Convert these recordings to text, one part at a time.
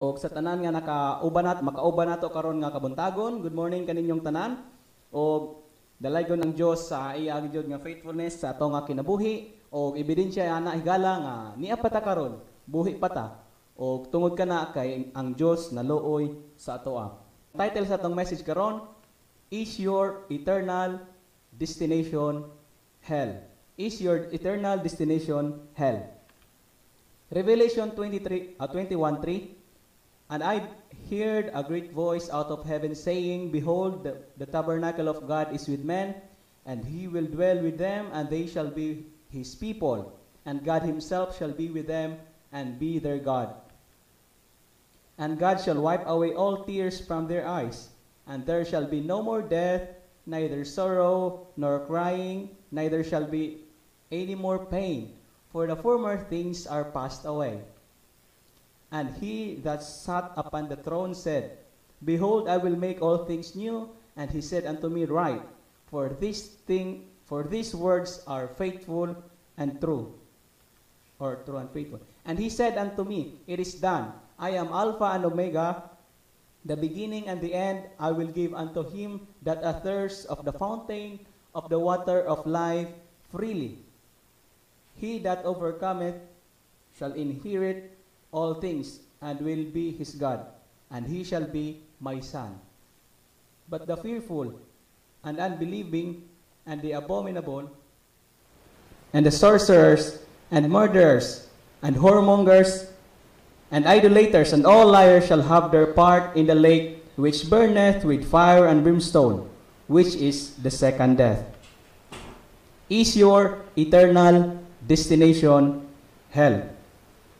Og sa tanan nga nakauban nat makauban nato karon nga kabuntagon, good morning kaninyong tanan. Og dalaygon ang Dios sa iya gyud nga faithfulness sa ato nga kinabuhi og ebidensya ana, higala, nga nia pa ta karon, buhi pa ta. Og tungod kana kay ang Dios naluoy sa atoa. Title sa atong message karon, "Is Your Eternal Destination Hell?" Is your eternal destination hell? Revelation 23 21:3. "And I heard a great voice out of heaven saying, 'Behold, the tabernacle of God is with men, and he will dwell with them, and they shall be his people, and God himself shall be with them and be their God. And God shall wipe away all tears from their eyes, and there shall be no more death, neither sorrow nor crying, neither shall be any more pain, for the former things are passed away.' And he that sat upon the throne said, 'Behold, I will make all things new.' And he said unto me, 'Write, for these words are faithful and true.'" Or true and faithful. "And he said unto me, 'It is done. I am Alpha and Omega, the beginning and the end. I will give unto him that athirst of the fountain of the water of life freely. He that overcometh shall inherit all things and will be his God, and he shall be my son. But the fearful and unbelieving and the abominable and the sorcerers and murderers and whoremongers and idolaters and all liars shall have their part in the lake which burneth with fire and brimstone, which is the second death." Is your eternal destination hell?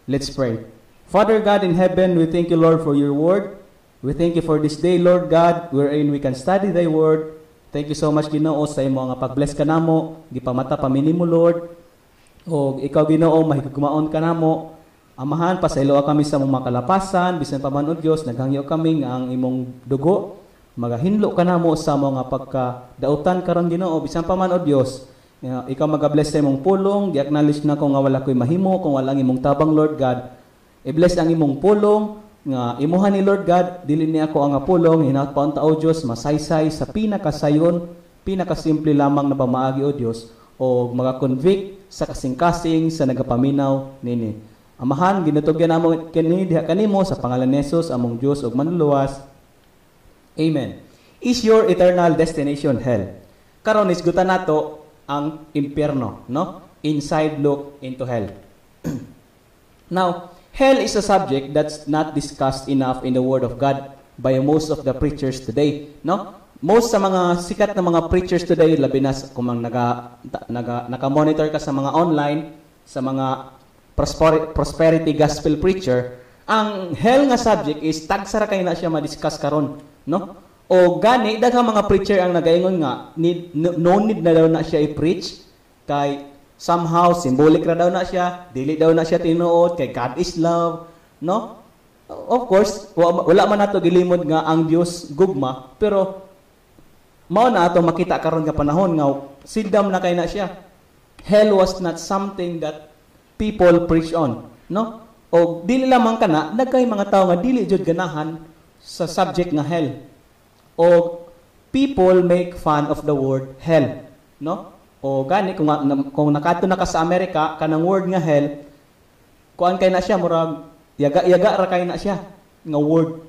Let's pray. Father God in heaven, we thank you, Lord, for your word. We thank you for this day, Lord God, wherein we can study thy word. Thank you so much, Ginoo, sa imo nga pag-bless kanamo, gipamata pa mi nimo, Lord. O ikaw, Ginoo, mahigugmaon ka namo. Amahan, pasayloa kami sa imong kalapasan, bisan pa man, o Dios, naghangyo kami nga ang imong dugo magahinlo kanamo sa mga pagkadautan karon, Ginoo, bisan pa man, o Dios. Nga ikaw magabless sa imong pulong, gi-acknowledge na ko nga wala ko'y mahimo kung walang imong tabang, Lord God. I-bless ang imong pulong nga imuha ni, Lord God, dili ni ako ang pulong, hinaut pa unta, o Dios, masaysay sa pinakasayon, pinakasimple lamang na pamaagi, o Dios, o mga-convict sa kasing-kasing sa nagapaminaw nini. Amahan, ginatugyan namo kini diha kanimo sa pangalan ni Jesus, among Dios ug Manluluwas. Amen. Is your eternal destination hell? Karon isgutan nato ang impyerno, no? Inside look into hell. Now, hell is a subject that's not discussed enough in the Word of God by most of the preachers today, no? Most sa mga sikat na mga preachers today, labi na kung mang naga, naga, naka-monitor ka sa mga online, sa mga prosperity gospel preacher, ang hell nga subject is tagsa ra kay na siya ma-discuss karon, no? O gani daghang mga preacher ang nagaingon nga need, no, no need na daw na siya i-preach kay somehow symbolic ra daw na siya, dili daw na siya tinuod kay God is love, no? Of course, wala man nato gilimod nga ang Dios gugma, pero mao na ato makita karon nga panahon nga seldom na kay na siya. Hell was not something that people preach on, no? O dili lamang kana, nagkay mga tao nga dili jud ganahan sa subject nga hell. O people make fun of the word hell, no? O gani kung nakadto na ka sa Amerika, kanang word nga hell, kuan kay na siya, murag yaga-yaga ra kay na siya nga word.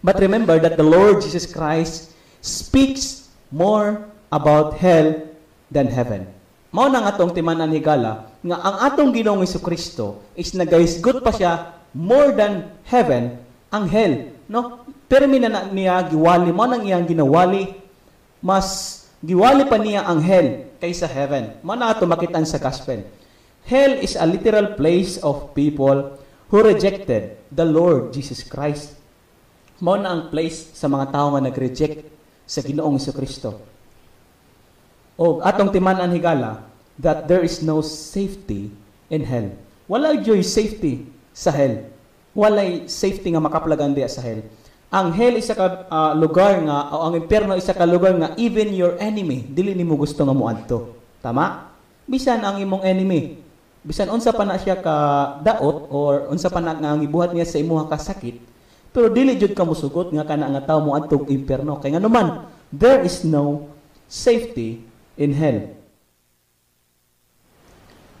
But remember that the Lord Jesus Christ speaks more about hell than heaven. Mao na nga atong timan-an, higala, nga ang atong Ginoong Kristo is nagahisgot pa siya more than heaven ang hell, no? Permi na niya giwali mo nang iyang ginawali, mas giwali pa niya ang hell kaysa heaven. Mao na ato makitaan sa gospel. Hell is a literal place of people who rejected the Lord Jesus Christ. Mao na ang place sa mga tao nga nag-reject sa Ginoong Kristo. O atong timan-an, higala, that there is no safety in hell. Wala joy safety sa hell. Walay safety nga makaplagan diya sa hell. Ang hell isa ka lugar nga o ang impyerno isa ka lugar nga even your enemy dili nimo gusto nga moadto. Tama? Bisan ang imong enemy. Bisan unsa pa na siya ka daot or unsa pa na nga ang gibuhat niya sa imuha kasakit, pero dili jud ka musugot nga kana nga tawo moadtog impierno. Kay nganuman, there is no safety in hell.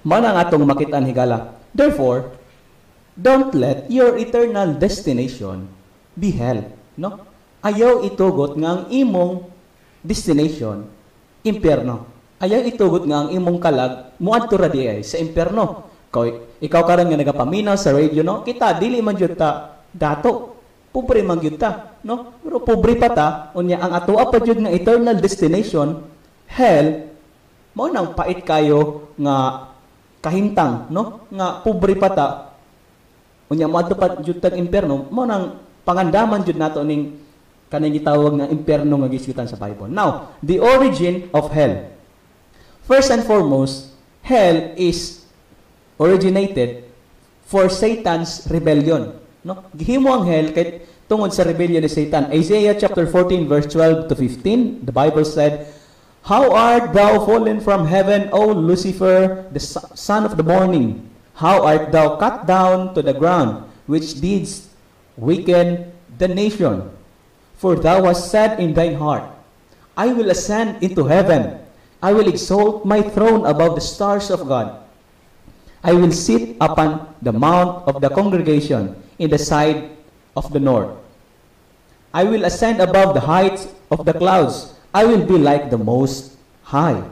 Mao na ang atong makitaan, higala. Therefore, don't let your eternal destination be hell, no? Ayaw itugot nga ang imong destination impierno. Ayaw itugot nga ang imong kalag moadto ra diay sa impierno. Kay ikaw karon nga nagapaminaw sa radio, no? Kita dili man jud ta dato. Pobre man gyud ta, no? Pero pobre pa ta, unya ang atoa pa jud nga eternal destination hell, mao nang pait kayo nga kahintang, no? Nga pobre pa ta, unya moadto pa jud tag impierno, mao nang pangandaman jud nato ning kaning gitawag nga impierno nga gisgutan sa Bible. Now, the origin of hell. First and foremost, hell is originated for Satan's rebellion. No? Gihimo ang hell kay tungod sa rebellion ni Satan. Isaiah chapter 14 verse 12 to 15, the Bible said, "How art thou fallen from heaven, O Lucifer, the son of the morning? How art thou cut down to the ground, which didst weaken the nation? For thou hast said in thine heart, I will ascend into heaven. I will exalt my throne above the stars of God. I will sit upon the mount of the congregation in the side of the north. I will ascend above the heights of the clouds. I will be like the Most High.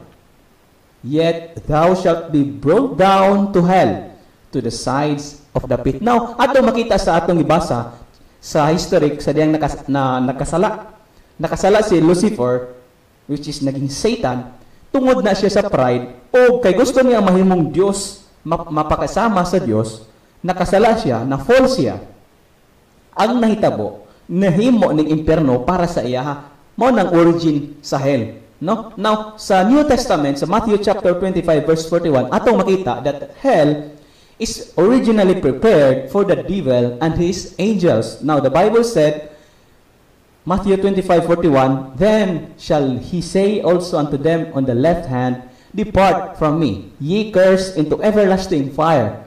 Yet thou shalt be brought down to hell, to the sides of the pit." Now, ato makita sa atong ibasa sa historic sa diyang nakasala. Nakasala si Lucifer, which is naging Satan, tungod na siya sa pride o kay gusto niya mahimong Dios, mapakasama sa Dios, nakasala siya, na fall siya. Ang nahitabo, nahimo ning impierno para sa iya. Mao nang origin sa hell. No? Now, sa New Testament, sa Matthew chapter 25 verse 41, atong makita that hell is originally prepared for the devil and his angels. Now, the Bible said, Matthew 25:41, "Then shall he say also unto them on the left hand, Depart from me, ye cursed, into everlasting fire,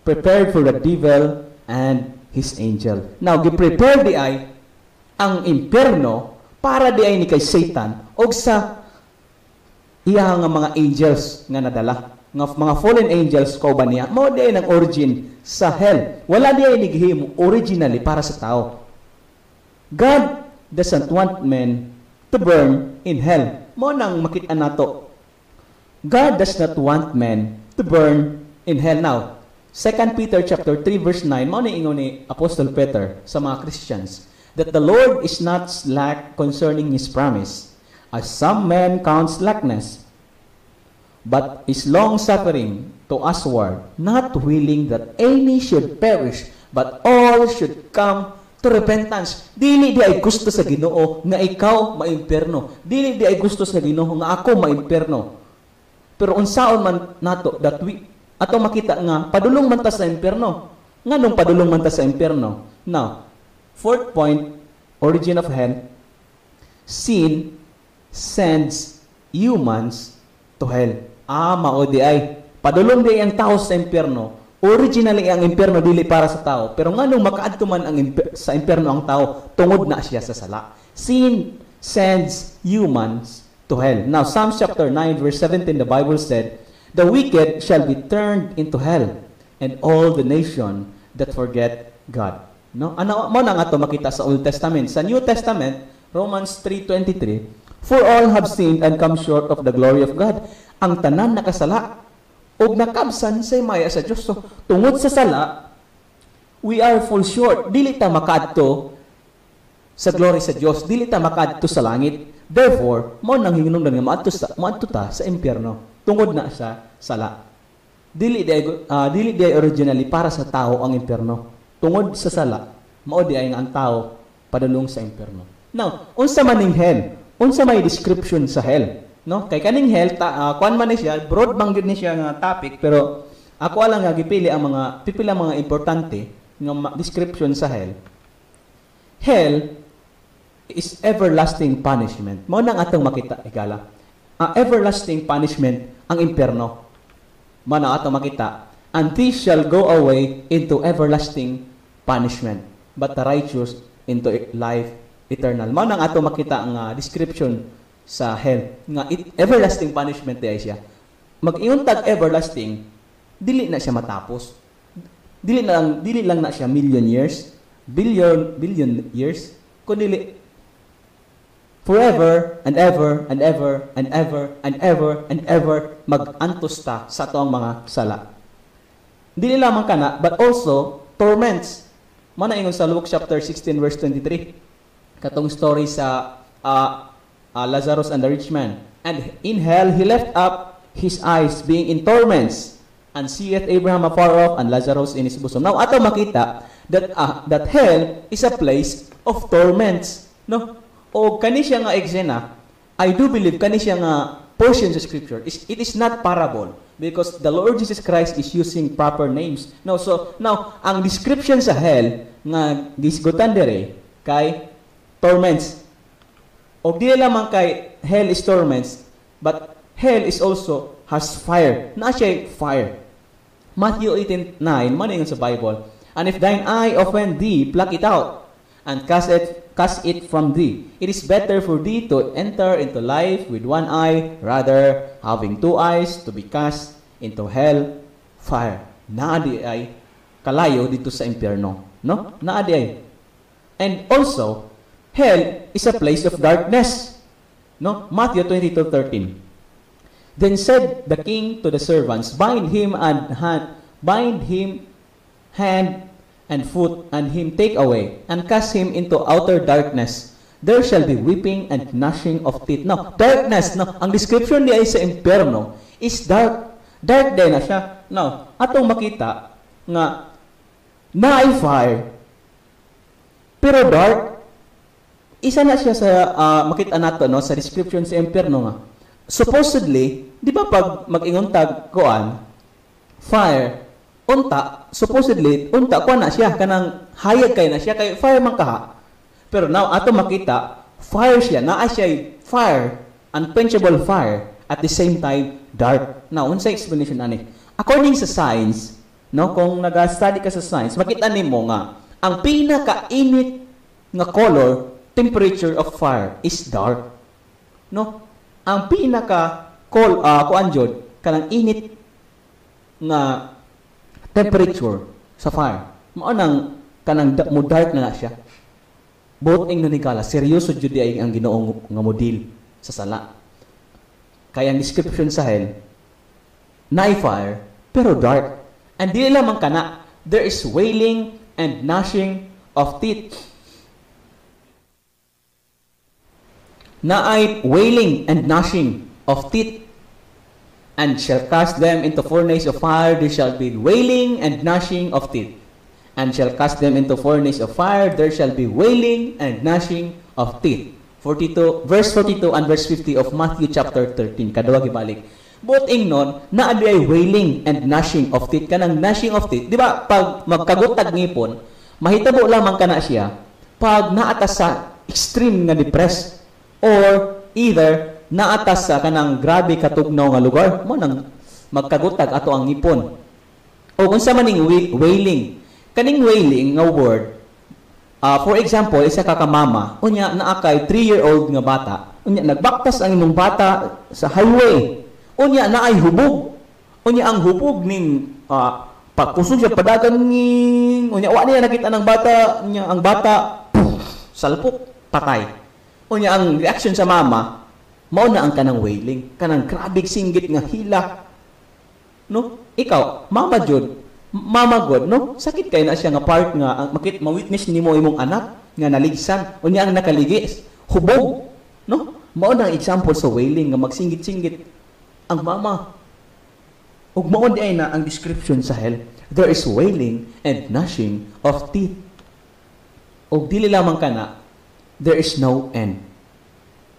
prepared for the devil and his angel." Now, gi-prepare di ay ang impierno para di ay ni kay Satan og sa iya nga mga angels nga nadala nga mga fallen angels kauban niya. Mao di ay ang origin sa hell. Wala di ay gihimo originally para sa tao. God doesn't want men to burn in hell. Mao nang makita nato, God does not want men to burn in hell. Now, 2 Peter chapter 3 verse 9, mao ni ingon ni Apostle Peter sa mga Christians that the Lord is not slack concerning his promise, as some men count slackness, but is long suffering to usward, not willing that any should perish, but all should come to repentance. Dili di ay gusto sa Ginoo nga ikaw maimpierno. Dili di ay gusto sa Ginoo nga ako maimpierno. Pero unsaon man nato that we ato makita nga padulong man ta sa impierno? Nganong padulong man ta sa impierno? Now, fourth point, origin of hell, sin sends humans to hell. Ah, mao di ay. Padulong di ay ang tao sa impierno. Originally, ang impierno dili para sa tao. Pero nganong makaadto man ang sa impierno ang tao? Tungod na siya sa sala. Sin sends humans to hell. Now, Psalms chapter 9 verse 17, the Bible said, "The wicked shall be turned into hell, and all the nation that forget God." No? Ano mao na nga to makita sa Old Testament. Sa New Testament, Romans 3:23, "For all have sinned and come short of the glory of God." Ang tanan nakasala ug nakabsan sa himaya sa Dios. So, tungod sa sala, we are fall short. Dili ta makaadto sa glory sa Dios, dili ta makaadto sa langit. Therefore, mao nang hinungdan nga moadto ta sa impyerno tungod na sa sala. Dili di ay originally para sa tao ang impyerno. Tungod sa sala, mao di ay nga ang tao padulong sa impyerno. Now, unsa man ning hell? Unsa may description sa hell? No? Kay kaning hell ta, kuan man ni siya, broad man gyud ni siya nga topic, pero ako lang nga gipili ang mga pipila mga importante nga description sa hell. Hell is everlasting punishment. Mao nang atong makita, higala. Everlasting punishment ang impyerno. Mao na atong makita. And these shall go away into everlasting punishment, but the righteous into life eternal. Mao nang ato makita nga description sa hell nga everlasting punishment diay siya. Mag-ingon tag everlasting, dili na siya matapos. Dili lang na siya million years, billion billion years, kundi forever and ever and ever and ever and ever and ever mag-antos ta sa atoang mga sala. Dili lamang kana, but also torments. Mao na ingon sa Luke chapter 16 verse 23. Katong story sa Lazarus and the rich man. "And in hell he left up his eyes, being in torments, and seeth Abraham afar off and Lazarus in his bosom." Now ato makita that hell is a place of torments, no? O kani siya nga eksena, I do believe kani siya nga portion sa scripture is it is not parable because the Lord Jesus Christ is using proper names. No, so now ang description sa hell nga gisgutan dere kay torments. Og di lamang kay hell is torments, but hell is also has fire. Naa siya fire. Matthew 18:9, man ingon sa Bible, "And if thine eye offend thee, pluck it out, and cast it from thee. It is better for thee to enter into life with one eye, rather having two eyes to be cast into hell fire." Naa di ay kalayo dito sa impyerno, no? Naa di ay. And also, hell is a place of darkness. No? Matthew 22:13. "Then said the king to the servants, 'Bind him hand and foot, and him take away, and cast him into outer darkness. There shall be weeping and gnashing of teeth.'" No, darkness, no. Ang description niya ay sa impyerno is dark. Dark din na siya. No, atong makita nga naay fire pero dark. Isa na siya sa makita nato, no, sa description sa impyerno nga supposedly, di ba, pag mag-ingon tag kuan fire, unta supposedly unta kuan na siya, kanang hayag kay na siya kay fire man kaha. Pero now ato makita fire siya, naa siya fire, unquenchable fire, at the same time dark. Now unsa explanation ani? According sa science, no, kung naga-study ka sa science, makita nimo nga ang pinakainit nga color, temperature of fire is dark, no? Ang pinaka call kuan jud, kanang init nga temperature sa fire mao nang kanang mo dark na na siya. Buot ingnon higala, seryoso jud ay ang Ginoo nga model sa sala. Kaya ang description sa hell, naay fire pero dark. And dili lamang kana, there is wailing and gnashing of teeth. Naay wailing and gnashing of teeth. "And shall cast them into furnace of fire, there shall be wailing and gnashing of teeth. And shall cast them into furnace of fire, there shall be wailing and gnashing of teeth." 42, verse 42 and verse 50 of Matthew chapter 13. Kaduha gibalik. Buot ingnon, naa ay wailing and gnashing of teeth. Kanang gnashing of teeth, di ba, pag magkagutag ngipon, mahitabo lamang kana siya pag naatas sa extreme nga depressed or either naatas sa kanang grabe katugnaw nga lugar mo nang magkagutag ato ang ngipon. O kung sa maning wailing, kaning wailing nga word, for example, isa ka ka mama, unya naa kay 3-year-old nga bata, unya nagbaktas ang imong bata sa highway, unya naay hubog, unya ang hubog ning pagkusog siya padagan ning unya wa niya nakita ng bata, unya ang bata puff, salpok, patay. Unya ang reaction sa mama mao na ang kanang wailing, kanang grabeng singgit nga hila, no? Ikaw, mama jud, mama god, no? Sakit kay na siya nga part nga ang makit ma-witness nimo imong anak nga naligsan, unya ang nakaligis hubog, no? Mao na ang example sa wailing nga magsinggit-singgit ang mama. Ug mao di ay na ang description sa hell. There is wailing and gnashing of teeth. Ug dili lamang kana, there is no end.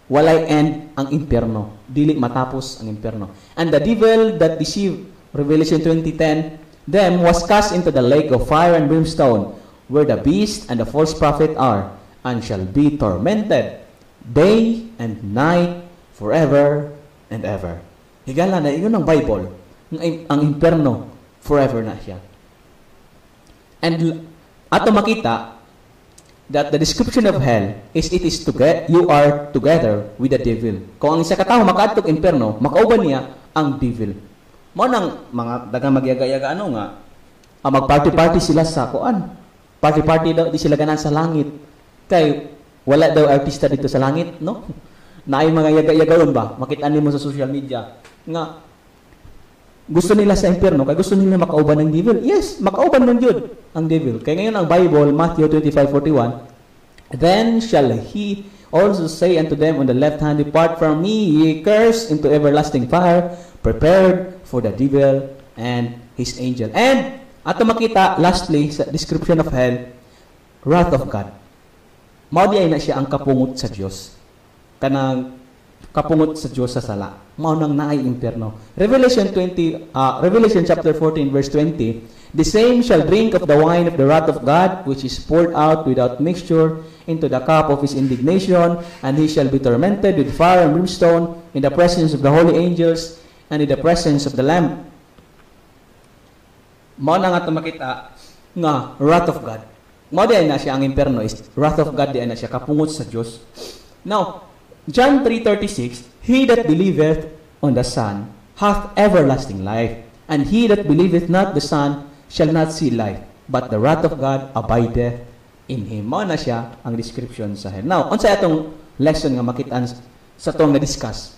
Walay end ang impyerno. Dili matapos ang impyerno. "And the devil that deceived," Revelation 20:10, "them was cast into the lake of fire and brimstone, where the beast and the false prophet are, and shall be tormented day and night forever and ever." Higala na ingon ang Bible, ang impyerno, Forever na siya. And ato makita that the description of hell is it is together, you are together with the devil. Kung ang isa ka tawo makaadtog impierno, makauban niya ang devil. Mao nang mga daghang magyaga-yaga ano nga magparty-party sila sa kuan. Party-party daw, di sila ganahan sa langit. Kay wala daw artista dito sa langit, no? Naay mga yaga-yagaon ba? Makita nimo sa social media nga gusto nila sa impyerno kay gusto nila makauban ng devil. Yes, makauban man jud ang devil. Kay ingon ang Bible, Matthew 25:41, "Then shall he also say unto them on the left hand, 'Depart from me, ye cursed, into everlasting fire, prepared for the devil and his angel.'" And ato makita, lastly, sa description of hell, wrath of God. Mao di ay na siya ang kapungot sa Dios. Kanang kapungot sa Dios sa sala. Mao nang naay impyerno. Revelation 20, Revelation chapter 14 verse 20, "The same shall drink of the wine of the wrath of God, which is poured out without mixture into the cup of his indignation, and he shall be tormented with fire and brimstone in the presence of the holy angels and in the presence of the Lamb." Mao na nga ito makita nga wrath of God. Mao di na siya ang impyerno is wrath of God, di na siya kapungot sa Dios. Now, John 3:36, "He that believeth on the Son hath everlasting life, and he that believeth not the Son shall not see life, but the wrath of God abideth in him." Mao na siya ang description sa hell. Now, unsa atong lesson nga makitaan sa atong na-discuss?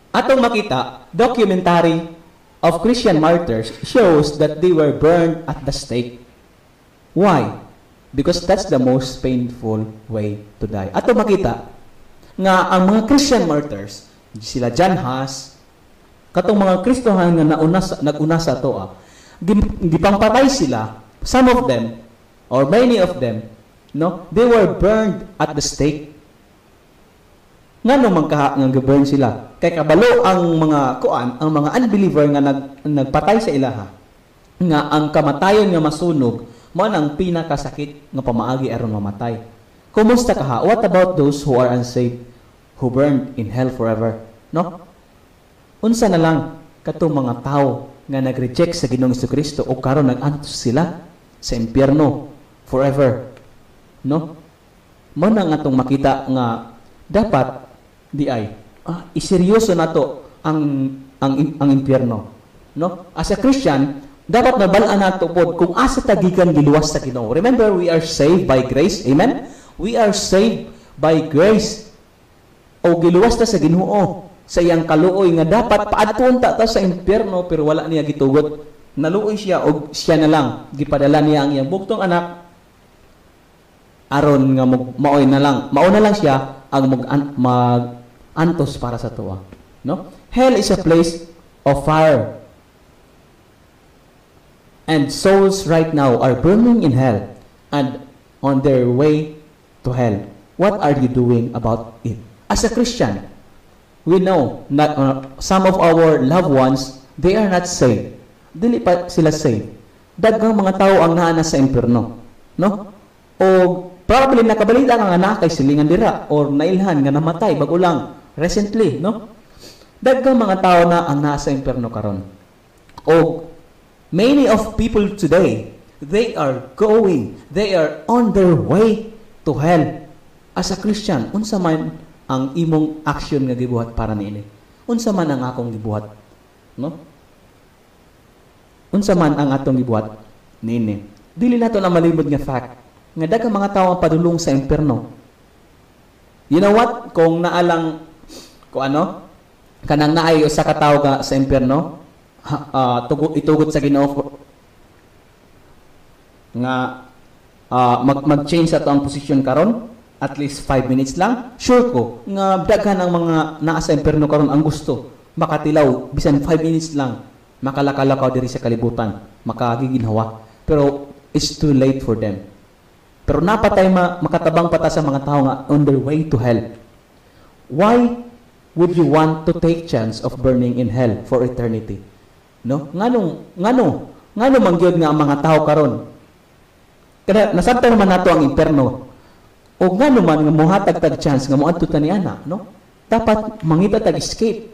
Atong makita, documentary of Christian martyrs shows that they were burned at the stake. Why? Because that's the most painful way to die. Ato makita nga ang mga Christian martyrs, sila John Huss, katong mga Kristohan nga nauna sa, nag-una sa atoa, gipangpatay sila, some of them or many of them, no, they were burned at the stake. Ngano man kaha nga gi-burn sila? Kay kabalo ang mga kuan, ang mga unbeliever nga nagpatay sa ilaha nga ang kamatayon nga masunog mao nang pinakasakit nga pamaagi aron mamatay. Kumusta kaha? What about those who are unsaved, who burned in hell forever? No? Unsa na lang katong mga tao nga nag-reject sa Ginoong Kristo o karon nag-antos sila sa impyerno forever? No? Mao na nga atong makita nga dapat di ay iseryoso nato ang impyerno. No? As a Christian, dapat mabal-an nato pod kung asa ta gikan giluwas sa Ginoo. Remember, we are saved by grace. Amen? We are saved by grace. O giluwas ta sa Ginoo sa iyang kaluoy nga dapat paadtuon ta ta sa impyerno, pero wala niya gitugot. Naluoy siya og siya na lang gipadala niya ang iyang bugtong anak aron nga maoy na lang mao na lang siya ang mag antos para sa tuwa, no? Hell is a place of fire, and souls right now are burning in hell and on their way to hell. What are you doing about it? As a Christian, we know that some of our loved ones, they are not saved. Dili pa sila saved. Daghang mga tao ang naa na sa impierno, no? O probably nakabalita ka nga naa kay silingan dira or nailhan nga namatay bago lang recently, no? Daghang mga tao na ang nasa impierno karon. O many of people today, they are going, they are on their way to hell. As a Christian, unsa man ang imong action nga gibuhat para niini? Unsa man ang akong gibuhat? No? Unsa man ang atong gibuhat niini? Dili nato na malimod nga fact nga daghang mga tawo ang padulong sa impierno. You know what? Kung naalang kung ano, kanang naay usa ka tawo ga sa impierno, itugot sa Ginoo nga mag-change sa ato ang posisyon karon, at least 5 minutes lang, sure ko nga daghan ang mga naa sa impierno karon ang gusto makatilaw bisan 5 minutes lang, makalakaw-lakaw diri sa kalibutan, makagiginhawa, pero it's too late for them. Pero napatay makatabang pa ta sa mga tao nga on their way to hell. Why would you want to take chance of burning in hell for eternity, no? Nganong ngano man gyud nga ang mga tao karon, kada nasabtan naman nato ang impierno, o ngano man nga mohatag tag chance nga moadto ta niana, no? Dapat mangita tag escape.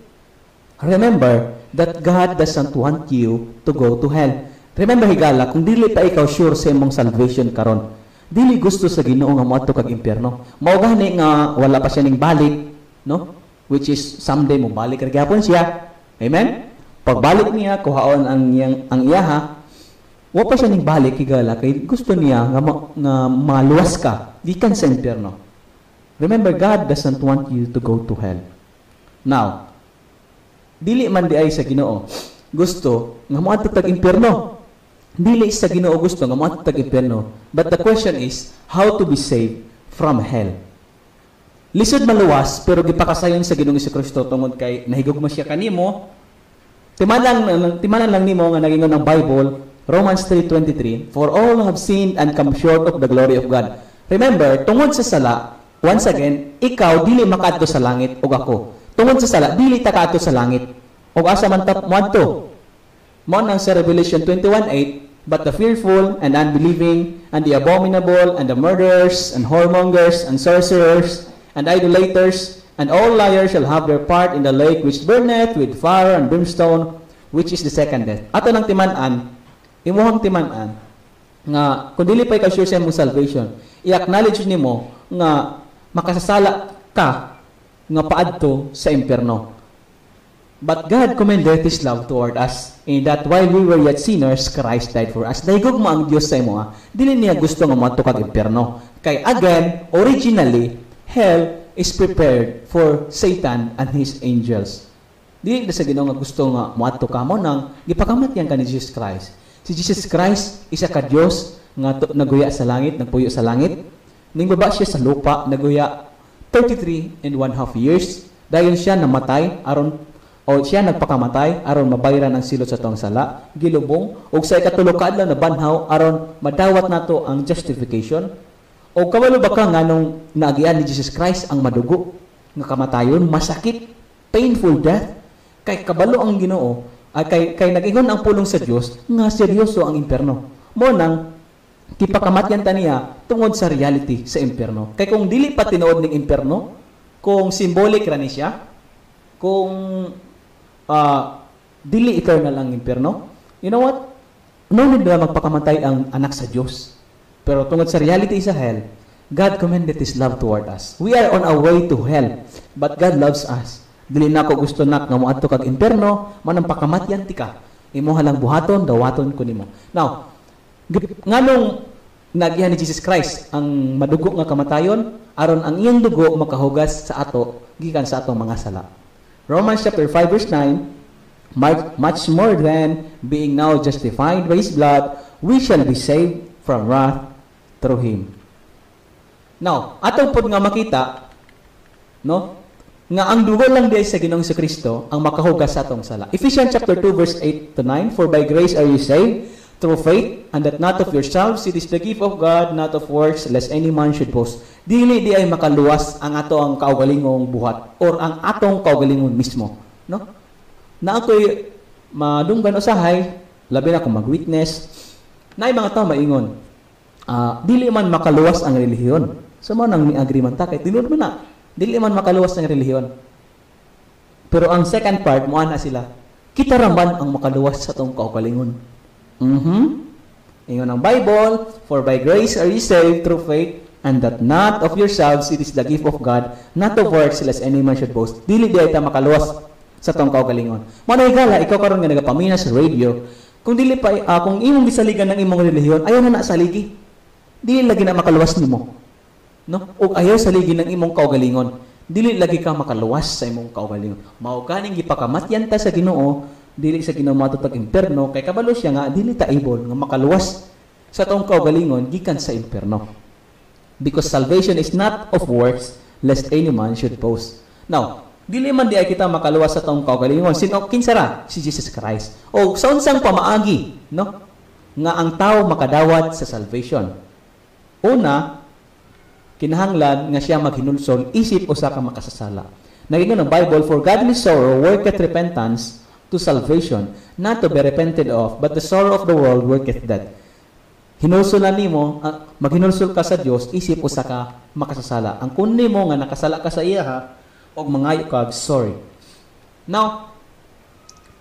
Remember that God doesn't want you to go to hell. Remember, higala, kung dili pa ikaw sure sa imong salvation karon, dili gusto sa Ginoo nga moadto kag impyerno. Mao gani nga wala pa siya ning balik, no? Which is someday mo balik ra gyapon siya. Amen? Pagbalik niya, kuhaon ang iyang ang iyaha. Wa pa siya ning balik, higala, kay gusto niya nga maluwas ka gikan sa impyerno. Remember, God doesn't want you to go to hell. Now, dili man diay sa Ginoo gusto nga moadto tag impyerno. Dili sa Ginoo gusto nga moadto tag impyerno. But the question is, how to be saved from hell? Lisod maluwas, pero gipakasayon sa Ginoong Kristo tungod kay nahigugma siya kanimo. Timanan lang nimo nga nagingon ang Bible, Romans 3:23, "For all have sinned and come short of the glory of God." Remember, tungod sa sala, once again, ikaw dili makaadto sa langit ug ako. Tungod sa sala, dili ta kaadto sa langit. Ug asa man ta moadto? Mao nang sa Revelation 21:8, "But the fearful and unbelieving and the abominable and the murderers and whoremongers and sorcerers and idolaters and all liars shall have their part in the lake which burneth with fire and brimstone, which is the second death." Ato nang timan-an, imuhang timan-an nga kung dili pa ikaw sure sa imong salvation, i-acknowledge nimo nga makasasala ka nga paadto sa impyerno. But God commended His love toward us, in that while we were yet sinners, Christ died for us. Nahigugma ang Dios sa imo, ha? Dili niya gusto nga moadto kag impyerno. Kay again, originally, hell is prepared for Satan and his angels. Dili na sa Ginoo nga gusto nga moadto ka. Mao nang gipakamatyan ka ni Jesus Christ. Si Jesus Christ, isa ka Dios nga naguya sa langit, nagpuyo sa langit. Ning baba siya sa lupa, naguya 33 and one half years. Dayon siya namatay aron o siya nagpakamatay aron mabayaran ang silot sa atong sala, gilubong ug sa ikatulo ka adlaw nabanhaw aron madawat nato ang justification. O kabalo ba ka nganong naagian ni Jesus Christ ang madugo nga kamatayon, masakit, painful death? Kay kabalo ang Ginoo, ay kay nag-ingon ang pulong sa Dios nga seryoso ang impyerno. Mao nang gipakamatyan ta niya tungod sa reality sa impyerno. Kay kung dili pa tinuod ning impyerno, kung symbolic ra ni siya, kung dili eternal ang impyerno, you know what? No need na magpakamatay ang anak sa Dios. Pero tungod sa reality sa hell, God commended His love toward us. We are on our way to hell, but God loves us. Dili na ako gusto nak nga moadto kag impyerno, mao nang pakamatyan tika. Imo lang buhaton, dawaton ko nimo. Now, nganong naagihan ni Jesus Christ ang madugo nga kamatayon? Aron ang iyang dugo makahugas sa ato gikan sa atong mga sala. Romans chapter 5 verse 9, "Much more than, being now justified by His blood, we shall be saved from wrath through Him." Now, atong pod nga makita, no, nga ang dugo lang diay sa Ginoong Kristo ang makahugas sa atong sala. Ephesians chapter 2 verse 8 to 9, "For by grace are you saved through faith, and that not of yourselves, it is the gift of God, not of works, lest any man should boast." Dili diay makaluwas ang ato ang kaugalingong buhat or ang atong kaugalingon mismo, no? Na ako'y madunggan usahay, labi na kung mag-witness, na mga tao maingon, dili man makaluwas ang relihiyon. So mao nang ni-agree man ta kay tinuod man na. Dili man makaluwas ang relihiyon. Pero ang second part, mo na sila, kita ra man ang makaluwas sa atong kaugalingon. Ingon ang Bible, "For by grace are you saved through faith, and that not of yourselves, it is the gift of God, not of works, lest any man should boast." Dili diay ta makaluwas sa atong kaugalingon. Mao na, higala, ikaw karon nga nagapamina sa radio, kung dili pa kung imong gisaligan ng imong relihiyon, ayaw na na saligi. Dili lagi na makaluwas nimo. No? Ug ayaw saligi ng imong kaugalingon. Dili lagi ka makaluwas sa imong kaugalingon. Mao ganing gipakamatyan ta sa Ginoo, dili sa Ginoo moadto tag impierno kay kabalo siya nga dili ta able nga makaluwas sa atong kaugalingon gikan sa impierno. Because salvation is not of works, lest any man should boast. Now, dili man diay kita makaluwas sa atong kaugalingon. Sino, kinsa ra? Si Jesus Christ. O sa unsang pamaagi, no, nga ang tao makadawat sa salvation? Una, kinahanglan nga siya maghinulsol isip usa ka makasasala. Nagingon ang Bible, "For godly sorrow worketh repentance to salvation, not to be repented of, but the sorrow of the world worketh death." Hinulsulan nimo, maghinulsol ka sa Dios isip usa ka makasasala. Ang kun nimo nga nakasala ka sa iya ha, og mangayo kag sorry. Now,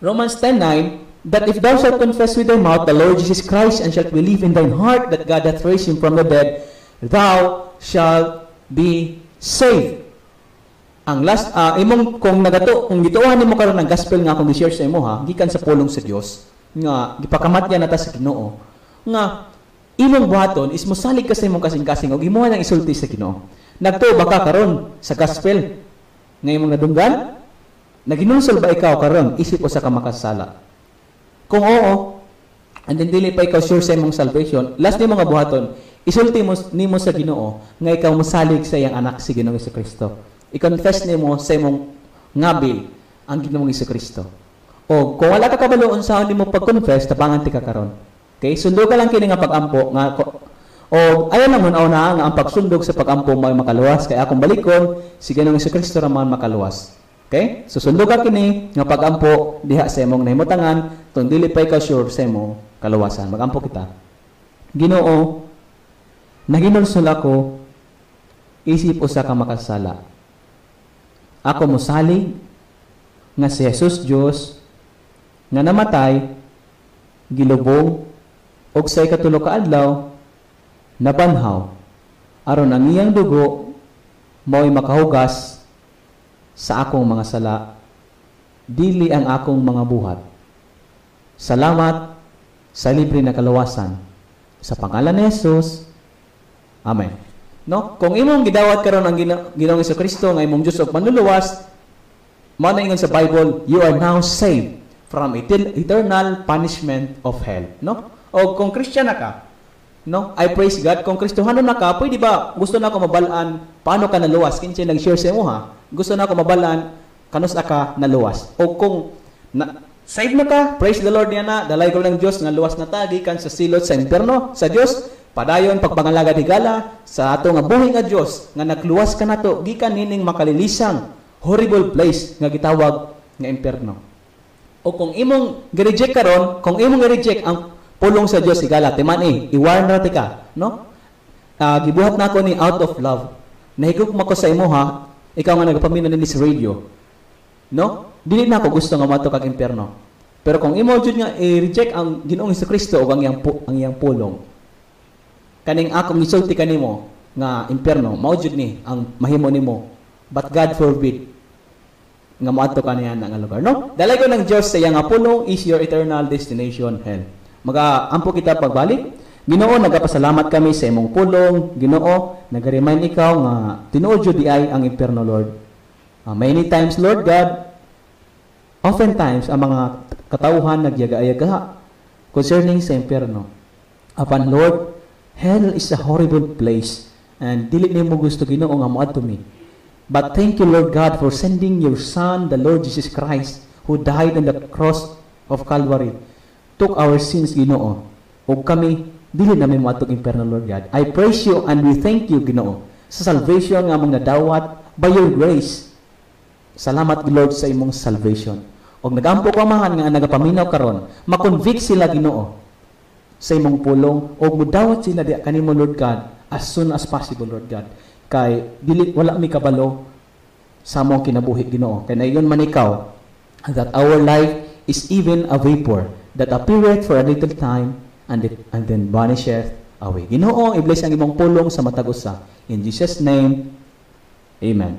Romans 10:9, that if thou shalt confess with thy mouth the Lord Jesus Christ and shalt believe in thine heart that God hath raised him from the dead, thou shalt be saved. Ang last imong kung nagato kung gituohan nimo karon ang gospel nga akong gi-share sa imo ha, gikan sa pulong sa Dios nga gipakamatya nata sa Ginoo, nga imong buhaton is mosalig ka sa imong kasing-kasing og imuha nang isulti sa Ginoo. Nagtuo ba ka karon sa gospel nga imong nadunggan? Naginulsol ba ikaw karon isip usa ka makasala? Kung oo, and then dili pa ikaw sure sa imong salvation, last nimo nga buhaton, isulti mo nimo sa Ginoo nga ikaw mosalig sa iyang anak, si Ginoong Kristo. I-confess nimo sa imong ngabil ang Ginoong Kristo. O kung wala ka kabalo unsaon nimo pag-confess, tabangan ti ka karon. Okay? Sundo ka lang kini nga pag-ampo nga o ayaw lang hunaw na nga ang pagsundog sa pag-ampo may makaluwas, kay akong balikon, si Ginoong Kristo ra man makaluwas. Okay? So sundog ka kini nga pag-ampo diha sa imong nahimutangan tung dili pa ikaw sure sa imong kaluwasan. Mag-ampo kita. Ginoo, naginulsol ako isip usa ka makasala. Ako mosalig nga si Jesus Dios nga namatay, gilubong ug sa ikatulo ka adlaw nabanhaw aron ang iyang dugo mao'y makahugas sa akong mga sala, dili ang akong mga buhat. Salamat sa libre na kaluwasan. Sa pangalan ni Jesus. Amen. No? Kung imong gidawat karon ang Ginoong Kristo nga imong Dios ug manluluwas, mao na ingon sa Bible, you are now saved from eternal punishment of hell, no? O kung Christian na ka, no? I praise God, kung Kristohano na ka, pwede ba gusto na ako mabalaan paano ka naluwas? Kinsa nag-share sa imo ha? Gusto na ako mabalaan kanus-a ka naluwas. O kung na, save na ka, praise the Lord niya na, dalay ko ng Dios nga luwas na ta gikan sa silot sa impierno sa Dios. Padayon pagpangalagad higala sa ato nga buhi nga Dios nga nagluwas kanato gikan nining makalilisang horrible place nga gitawag nga impierno. O kung imong gi-reject karon, kung imong gi-reject ang pulong sa Dios higala, timan eh, i-warn ra ka, no? Gibuhat nako ni out of love. Nahigugma ko sa imo ha, ikaw nga nagapaminaw nini sa radio. No? Dili na ako gusto nga moadto kag impierno. Pero kung imo jud nga i-reject ang Ginoong Kristo ug ang iyang pulong, kaning akong gisulti kanimo nga impierno, mao jud ni ang mahimo nimo. But God forbid nga moadto ka niya nga lugar, no? Dalay ko ng Dios sa iyang nga pulong is your eternal destination hell. Maga-ampo kita pagbalik. Ginoo, nagapasalamat kami sa imong pulong. Ginoo, naga-remind ikaw nga tinuod jud di ay ang impierno, Lord. Many times, Lord God, oftentimes ang mga katawhan nagyaga-yaga concerning sa impierno. Apan Lord, hell is a horrible place and dili nimo gusto, Ginoo, nga moadto mi. But thank you, Lord God, for sending your Son, the Lord Jesus Christ, who died on the cross of Calvary, took our sins, Ginoo. Ug kami dili namin moadtog impierno, Lord God. I praise you and we thank you, Ginoo, sa salvation nga among nadawat by your grace. Salamat, Lord, sa imong salvation. Og nagampo ko, Amahan, nga ang nagapaminaw karon, ma-convict sila, Ginoo, sa imong pulong og mudawat sila diha kanimo, Lord God, as soon as possible, Lord God. Kay dili wala mi kabalo sa among kinabuhi, Ginoo. Kay naingon man ikaw that our life is even a vapor that appeareth for a little time and then vanisheth away. Ginoo, i-bless ang imong pulong sa matag usa. In Jesus' name, amen.